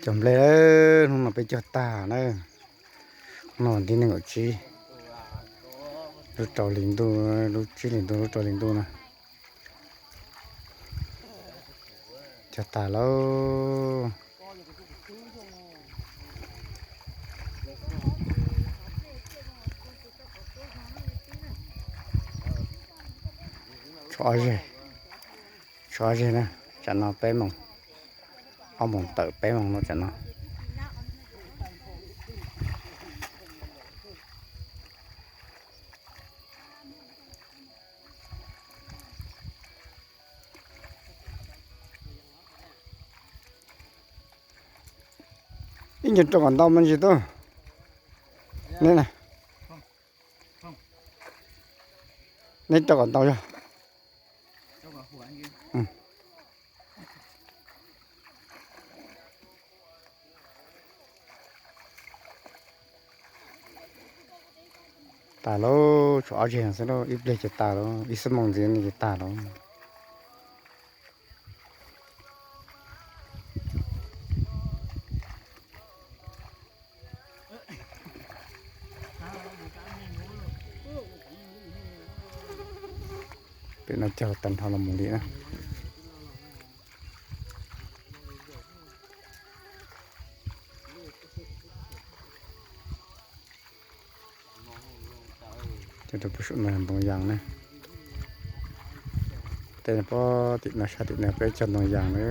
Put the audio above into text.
Cog nplej, hnub no peb cog tag na. Hnub no nti nees nkaum tsib, lub rau hli ntuj, lub tsib hli ntuj, lub rau hli ntuj na. Cog tag lauj. Tshuav ob zeg, tshuav ob zeg na. Tsam no peb moos, ob moos tawm peb moos no tsam no. Ib nyuag rau kom ntau me ntsis tuaj. Neb, neb rau kom ntau yog. Tag lauj, tshuav ob zeg xwb lauj, ib pliag ces tag lauj, ib xuab moos ntxiv ces tag lauj. Pem no cog tag nrho los mus li na. Cog rau pem saum no yog ntoo yas na. Tej pob tim no sab tim no peb cog ntoo yas na.